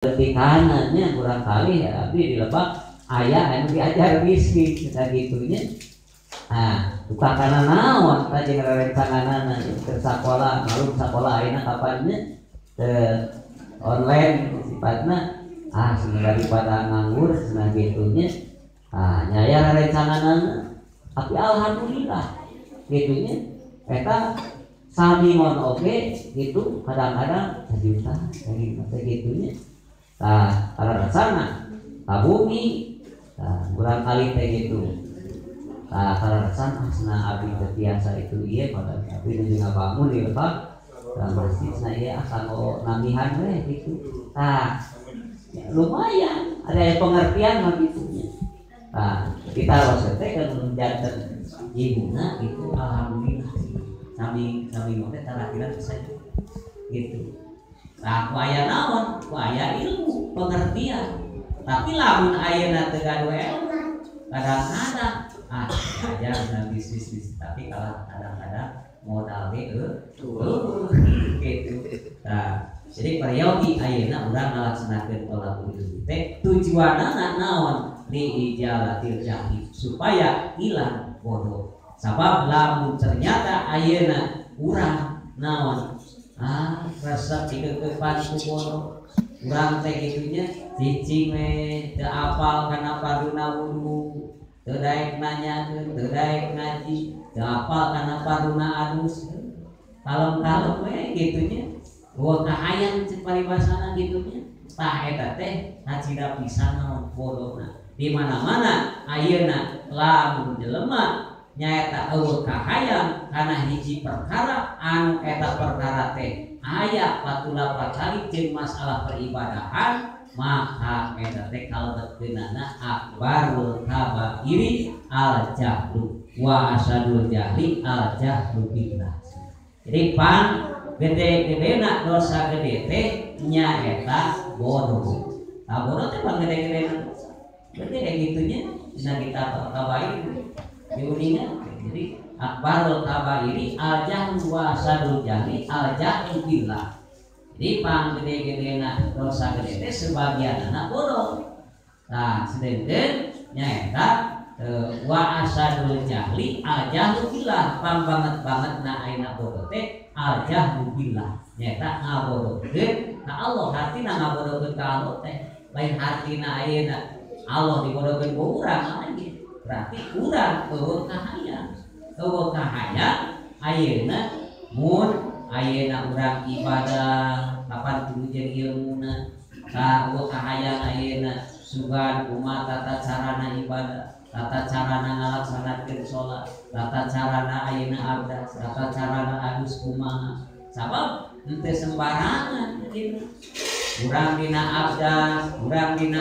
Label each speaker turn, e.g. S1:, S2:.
S1: Di kanannya kurang kali ya, abdi di lebak ayah anu diajar bisnis sagitunya. Nah, duka kana naon tah jeung rerencanganana keur sakola, malum sakola ayeuna kapannya online sifatna, ah daripada nganggur cenah gitunya. Ah, nyaya rerencanganana, tapi alhamdulillah gitunya eta samingon oge gitu kadang-kadang 1 juta kayak gitunya. Tah, kalau rasana tabungi, tah kurang kali teh gitu. Tah, kalau rasana cenah abdi teu biasa itu ieu pada abdi nuju ngabangun di lebak tah masjid cenah ieu ah kanggo namihan we gitu. Tah, ya, lumayan ada pengertian mah gitu nya. Tah, kita harus teh kan janten ibuna gitu alhamdulillah. Sami sami teh tarakiran bisa gitu. Nah, ku aya naon? Ku aya ilmu, pengertian. Tapi lamun ayeuna teu gaduh ilmu, kadang-kadang ah diajar dina bisnis bisnis, tapi kalau kadang-kadang modal ge gitu. Nah, jadi peryogi ayeuna urang ngalaksanakeun thalabul ilmi teh tujuanana naon? Li izalatil jahli, supaya hilang bodoh. Sabab lamun ternyata ayeuna urang naon? Ah, resep dikekepan ku bodoh. Urang teh gitunya cicing we teu apal kana farduna wudu, teu daek nanyakeun, teu daek ngaji, teu apal kana farduna adus. Kalem-kalem we gitunya. Eueuh kahayang cek paribasana gitunya. Tah eta teh kacida pisan naon bodohna. Di mana-mana ayeuna lamun jelema nyaeta eueuh kahayang kana hiji perkara anu eta perkara teh aya patula kali jeung masalah peribadahan, maka eta teh kalebetkeunana akbarul kabairi al jahlu wa asadul jahli al jahlu billah. Jadi pan gede-gedena dosa gede teh nyaeta bodoh. Nah, bodoh teh pan gede-gedena dosa. Gede kayak gitunya dina kitab kabair diuningan. Jadi akbarul kabairi al jahlu wa asadul jahli al jahlu billah. Jadi pang gede-gedena dosa gede teh sebagian anak bodoh. Nah, sedengkeun nyaeta wa asadul jahli al jahlu billah, pang banget-banget na ayeuna bodoh teh al jahlu billah. Nyaeta ngabodohkeun ka Allah, hartina ngabodohkeun ka Allah teh lain hartina ayeuna Allah dibodohkeun ku urang lagi. Berarti urang eueuh kahayang. Eueuh kahayang ayeuna mun ayeuna urang ibadah kapan kudu jeung ilmuna. Tah eueuh kahayang ayeuna sugan kumaha tata carana ibadah, tata carana ngalaksanakeun salat, tata carana ayeuna abdas, tata carana adus kumaha. Sabab henteu sembarangan gitu. Urang dina abdas, urang dina